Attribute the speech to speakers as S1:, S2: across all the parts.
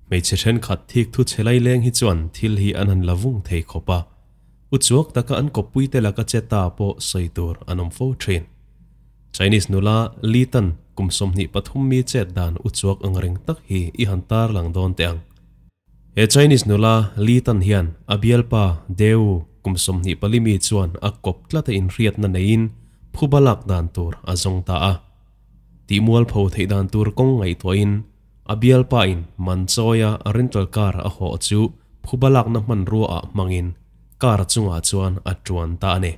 S1: Hmeichhe thenkhat thik thu chhe laileng hi chuan thil hi an han la vung thei khawp a, uchuak taka an kawppuite laka che ta pawh sawi tur an awm fo thin. Chinese nula Li Tan kum 23 mi chet dan uchuak ang reng tak hi i han tar lang dawn teh ang. He Chinese nula Li Tan hian a bialpa Deu kum 24 mi chuan a kawp tlata inhriatna neiin phuba lak dan tur a zawng ta a. Tihmual pho theih dan tur kawng ngaihtuahin a bialpa in man chawia a rental car a hawh chu phuba lakna hmanrua ah hmangin car chungah chuan a tuan ta a ni.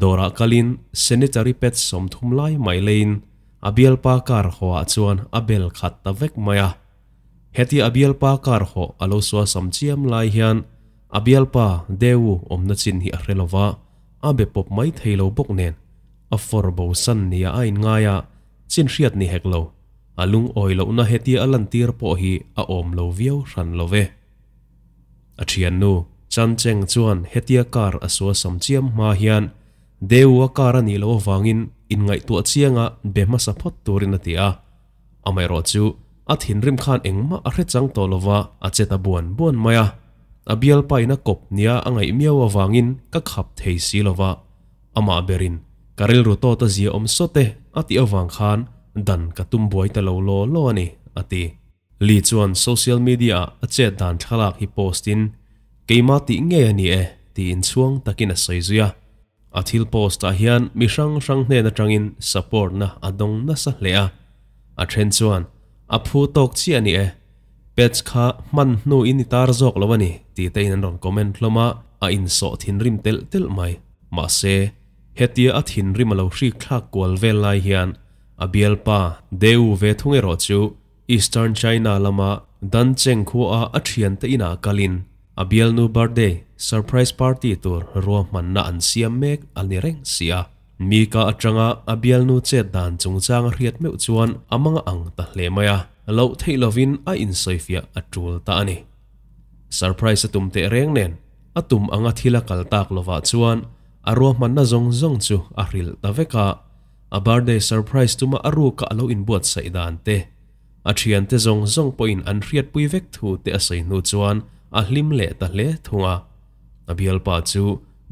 S1: Dawrah kalin sanitary pads 30 lai mai leiin a bialpa car hawhah chuan a bel khat ta vek mai a. Heti a bialpa car hawh a lo sual sam chiam lai hian a bialpa Deu awmna chin hi a hre lova, a be pawp mai thei lo bawk nen a for bo san nia a inngai a, chin hriat ni hek lo. A lungawi lohna hetia a lantir pawh hi a awm lo viau hran lo ve. A thiannu Chan Cheng chuan hetia car a sual sam chiam hma hian Deu a car a nih loh avangin inngaihtuah chianga be hmasa phawt turin a ti a. Amaherawh chu a thinrim khan engmah a hre chang tawh lova a che ta buan buan mai a. A bialpa in a kawp nia a ngaih miau avangin ka khap thei si lova amah berin ka rilru tawt a zia awm sawt e a tih avang khan dan ka tum buai ta lo law law a ni, a ti. Li chuan social media ah a chet dan thlalak hi post in keimah tih ngei a ni e tiin chhuang takin a sawi zui a. A thil post ah hian mi hrang hrang hnen atangin support na a dawng nasa hle a. A then chuan a phu tawk chiah a ni e, pets kha hman hnu in i tar zawk lo a ni tih te in an rawn comment hlawm a, a insawh thinrim telh telh mai. Mahse, hetia a thinrim a lo hrik thlak kual vel lai hian a bialpa Deu ve thung erawh chu Eastern China lama Dancheng khuaa a thiante inah kalin a bialnu birthday surprise party tur ruahmanna an siam mek a ni reng si a. Mika atanga a bialnu chet dan chungchang a hriat meuh chuan a manga ang ta hle mai a, loh theih lovin a insawifiah a tul ta a ni. Surprise a tum teh reng nen a tum anga thil a kal tak lovah chuan a ruahmanna zawng zawng chu a hrilh ta vek a, a birthday surprise tuma a ruka a lo inbuatsaih dan te, a thiante zawng zawng pawhin an hriatpui vek thu te a sawi hnu chuan a hlim leh ta hle thung a. A bialpa chu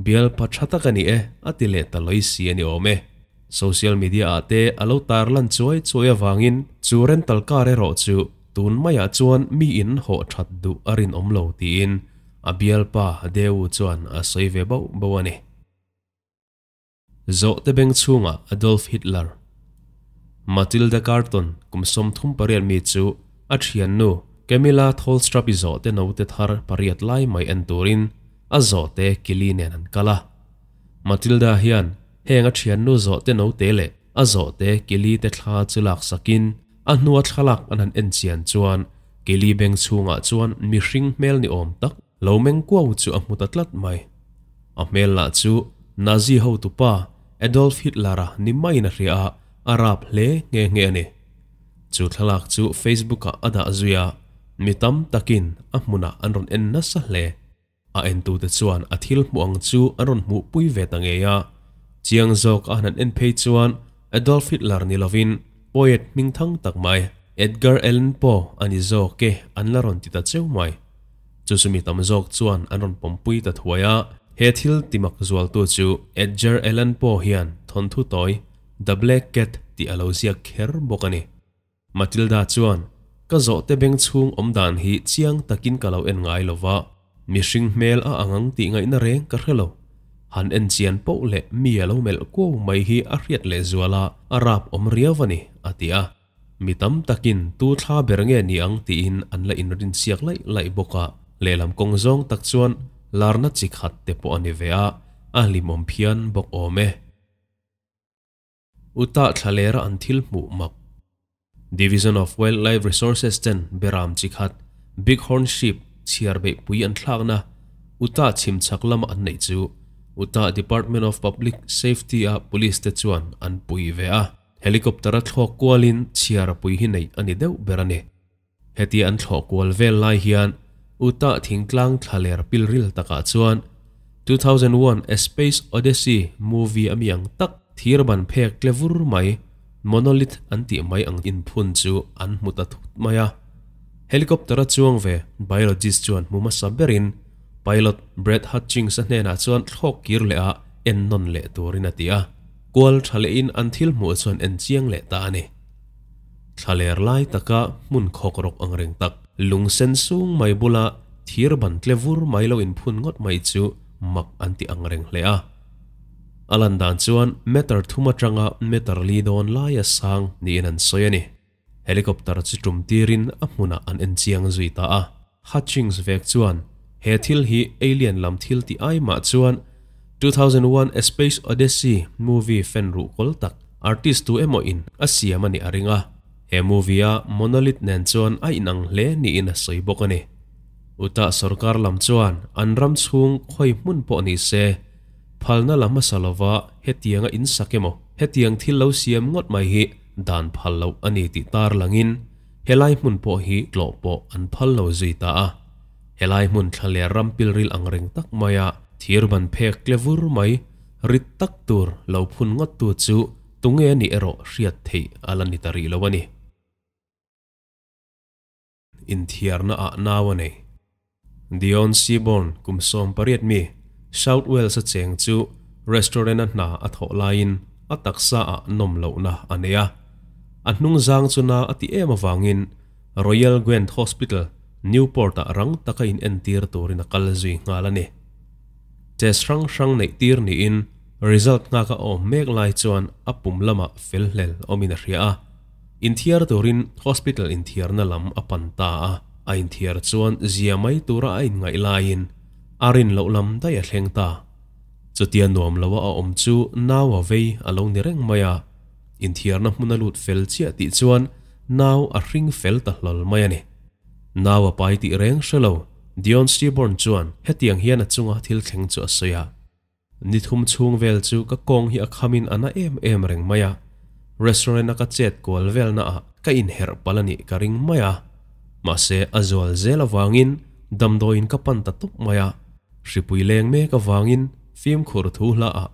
S1: bialpa tha tak a ni e a ti leh ta lawi si a ni awm e. Social media ah te a lo tarlan chuai chuai avangin chu rental car erawh chu tun maiah chuan mi in hawh that duh a rinawm lo tiin a bialpa Deu chuan a sawi ve bauh bauh a ni. Zawhte beng chhungah Adolf Hitler. Matilda Carton kum 38 mi chu a thiannu Camilla Tholstrup-i zawhte note thar pariat lai mai en turin a zawhte kili nen an kal a. Matilda hian heng a thiannu zawhte note leh a zawhte kili te thla chu lak sakin a hnua thlalak an han en chian chuan kili beng chhungah chuan mihring hmel ni awm tak lo meng kuau chu a hmu ta tlat mai. A hmel lah chu Nazi hotupa Adolf Hitler-a ni maiin a hria a, a rap hle nghe nghe a ni. Chu thlalak chu Facebook-ah a dah zui a, mi tam takin a hmunah an rawn en nasa hle. A entute chuan a thil hmuh ang chu an rawn hmuhpui ve ta ngei a. Chiang zawk a han en phei chuan Adolf Hitler ni lovin poet hmingthang tak mai Edgar Allan Poe a ni zawk e an la rawn ti ta cheu mai. Chu chu mi tam zawk chuan an rawn pawmpui ta thuai a. He thil timak zualtu chu Edgar Allan Poe hian thawnthu tawi The Black Cat tih a lo ziak kher bawk a ni. Matilda chuan, Ka zawhte beng chhung awm dan hi chiang takin ka lo en ngai lo va, mihring hmel a ang ang tih ngaihna reng ka hre lo. Han en chian poh leh mi a lo melh kuau mai hi a hriat lehzual a, a rap awm riau a ni, a ti a. Mi tam takin tu thla ber nge ni ang tiin an la inrinsiak laih laih bawk a, lehlam kawng zawng tak chuan larna chi khat te pawh a ni ve a, a hlimawm phian bawk awm e. Utah thlalera an thil hmuh mak. Division of Wildlife Resources ten beram chi khat Bighorn Sheep chhiar beihpui an thlakna Utah chhimchhak lama an neih chu Utah Department of Public Safety a police te chuan an pui ve a. Helicopter a thlawk kualin chhiar pui hi neih a ni deuh ber a ni. Hetia an thlawh kual vel lai hian Utah thingtlang thlaler pilril takah chuan 2001 A Space Odyssey movie a mi ang tak thir ban phek tle vur mai, monolith an tih mai ang inphun chu an hmu ta thut mai a. Helicopter-a chuang ve biologist chuan hmu hmasa berin pilot Brad Hutchings-a hnenah chuan thlawk kir leh a en nawn leh turin a ti a, kual tha lehin an thil hmuh chuan en chiang leh ta a ni. Thlaler lai taka hmun khawk rawk ang reng tak, lung sen sung mai bula thir ban tle vur mai lo inphun ngawt mai chu mak an ti ang reng hle a. A lan dan chuan meter thum atanga meter li dawn laia sang niin an sawi a ni. Helicopter chu tum tirin a hmunah an en chiang zui ta a. Hutchings vek chuan he thil hi alien lam thil tih ai mah chuan 2001 A Space Odyssey movie fan ruhkawl tak artist tu emaw in a siam a nih a ring a. He movie a monolith nen chuan a inang hle niin a sawi bawk a ni. Utah sorkar lam chuan an ram chhung khawi hmun pawh ni se phalna la hmasa lova hetianga in sak emaw hetiang thil lo siam ngawt mai hi dan phal loh a ni tih tar langin helai hmun pawh hi tlawh pawh an phal lo zui ta a. Helai hmun thla leh ram pilril ang reng tak maia thir ban phek tle vur mai rit tak tur lo phun ngawt tu chu tunge a nih erawh hriat theih a la ni ta rih lo a ni. Inthiarna ah nau a nei. Dion Seaborn kum 18 mi, South Wales a cheng chu restaurant a hna a thawh laiin a taksa ah nawm lohna a nei a. A hnung zang chu na a ti em avangin Royal Gwent Hospital, Newport ah rang taka in entir turin a kal zui nghal a ni. Test hrang hrang neih tir niin result nghak a awm mek lai chuan a pum lamah fel hlel awmin a hria a. Inthiar turin hospital inthiarna lam a pan ta a, a inthiar chuan zia mai tura a inngaih laiin a rin loh lam daih a thleng ta. Chutia nuam loa a awm chu nau a vei a lo ni reng mai a, inthiarna hmun a lut fel chiah tih chuan nau a hring fel ta hlawl mai a ni. Nau a pai tih reng hre lo, Dion Seaborn chuan hetiang hian a chunga thil thleng chu a sawi a. Ni thum chhung vel chu ka kawng hi a khamin a na em em reng mai a, restaurant a ka chet kual velna ah ka inherh palh a nih ka ring mai a, mahse a zual zel avangin damdawiin ka pan ta tawp mai a, hripui leng mek avangin fimkhur thu hla ah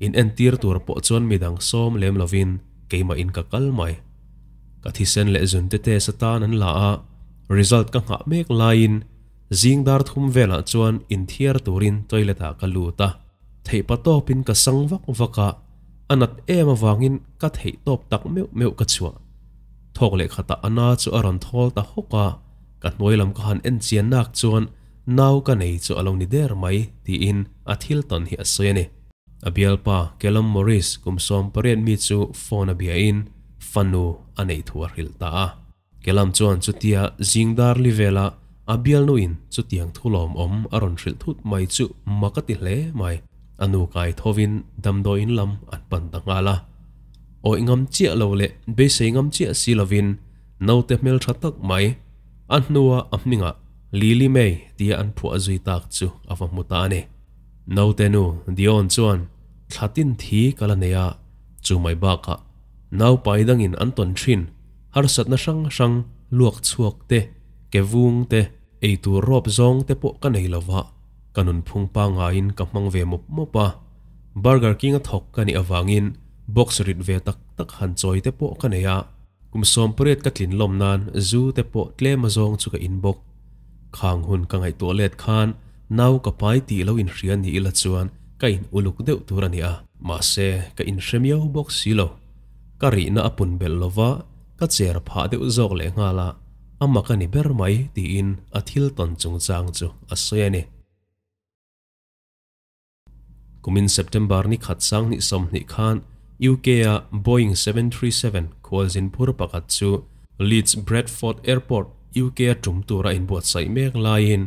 S1: in entir tur pawh chuan midang sawm lem lovin keimah in ka kal mai. Ka thisen leh zunte test atan an la a, result ka nghah mek laiin Zing dar thum velah chuan inthiar turin toilet ah ka lut a, theihpa tawpin ka sang vak vak a, a nat em avangin ka theih tawp tak meuh meuh ka chhuah. Thawk leh khatah a na chu a rawn thawl ta hawk a, ka hnuai lam ka han en chian nak chuan nau ka nei chu a lo ni der mai tiin a thil tawn hi a sawi a ni. A bialpa Callum Morris kum 18 mi chu phone a biain fanu a neih thu a hrilh ta a. Kelam chuan chutia zing dar li vela a bialnuin chutiang thu lawmawm a rawn hrilh thut mai chu mak a ti hle mai. A nu kai thovin damdawiin lam an pan ta nghal a. Awih ngam chiah lo leh beisei ngam chiah si lovin naute hmeltha tak mai a hnua a hmingah Lily May tia an phuah zui tak chu a va hmu ta a ni. Naute nu Dion chuan thla tin thi ka la nei a, chu mai bakah naupai dangin an tawn thin. Harsatna hrang hrang, luak chhuak te, ke vung te, ei tur rawp zawng te pawh ka nei lova, ka nunphung pangaiin ka hmang ve mawp mawp a. Burger King a thawk ka nih avangin box rit ve tak tak han chawi te pawh ka nei a, kum 18 ka tlin lawm nan zu te pawh tlem azawng chu ka in bawk. Khang hun ka ngaihtuah let khan nau ka pai tih lo inhria ni ila chuan ka in uluk deuh tur a ni a, mahse ka inhre miau bawk si lo. Ka rihna a pun belh lova, ka cher phah deuh zawk leh nghal a, a mak a ni ber mai tiin a thil tawn chungchang chu a sawi a ni. Kumin September ni khat 2020 khan UK-a Boeing 737 khualzin phur pakhat chu Leeds Bradford Airport, UK-a tum tura inbuatsaih mek laiin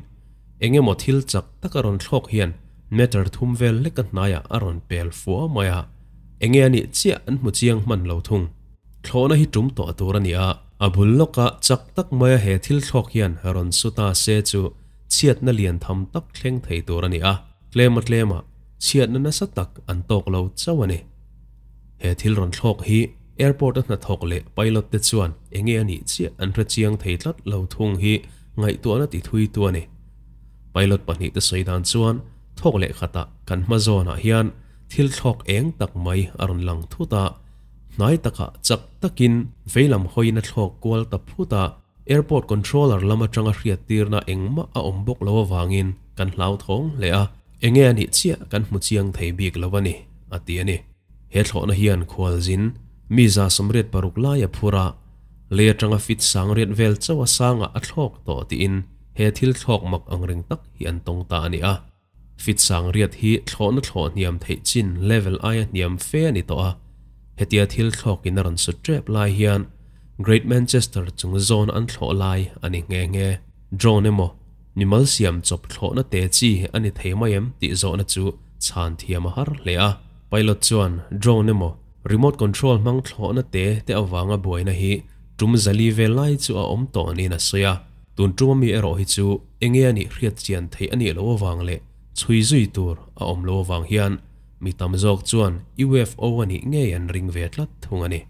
S1: eng emaw thil chak tak a rawn thlawk hian meter thum vel leka hnaiah a rawn pel fua mai a. Enge a nih chiah an hmu chiang hman lo thung. Thlawhna hi tum tawh tur a ni a, a bul lawka chak tak maia he thil thlawk hian rawn su ta se chu chhiatna lian tham tak thleng thei tur a ni a, tlema tlema chhiatna nasa tak an tawk lo chauh a ni. He thil rawn thlawk hi airport a hnathawk leh pilot te chuan enge a nih chiah an hre chiang thei tlat lo thung hi ngaihtuahna ti thui tu a ni. Pilot pahnih te sawi dan chuan thawk leh khatah kan hma zawnah hian Thil thlawk eng tak mai a rawn lang thut a, hnai takah chak takin veilam hawiin a thlawk kual ta phut a. Airport controller lam atanga hriattirna engmah a awm bawk lo avangin kan hlauthawng hle a, enge a nih chiah kan hmu chiang thei bik lo a ni, a ti a ni. He thlawhna hian khualzin mi 86 lai a phur a, lei atanga fit 8000 vel chauh a sangah a thlawk tawh tiin he thil thlawk mak angreng tak hi an tawng ta a ni a. Fit 8000 hi thlawhna thlawh hniam theih chin level aia hniam fe a ni tawh a, hetia thil thlawkin a rawn sut tep lai hian Great Manchester chung zawn an thlawh lai a ni nghe nghe. Drone emaw, mimal siam chawp thlawhna te chi a ni thei mai em tih zawhna chu chhan thiam a har hle a. Pilot chuan drone emaw, remote control hmang thlawhna te te avanga buaina hi tum 400 vel lai chu a awm tawh niin a sawi a. Tun tuma mi erawh hi chu enge a nih hriat chian theih a nih loh avang leh chhui zui tur a awm loh avang hian mi tam zawk chuan UFO a nih ngei an ring ve tlat thung a ni.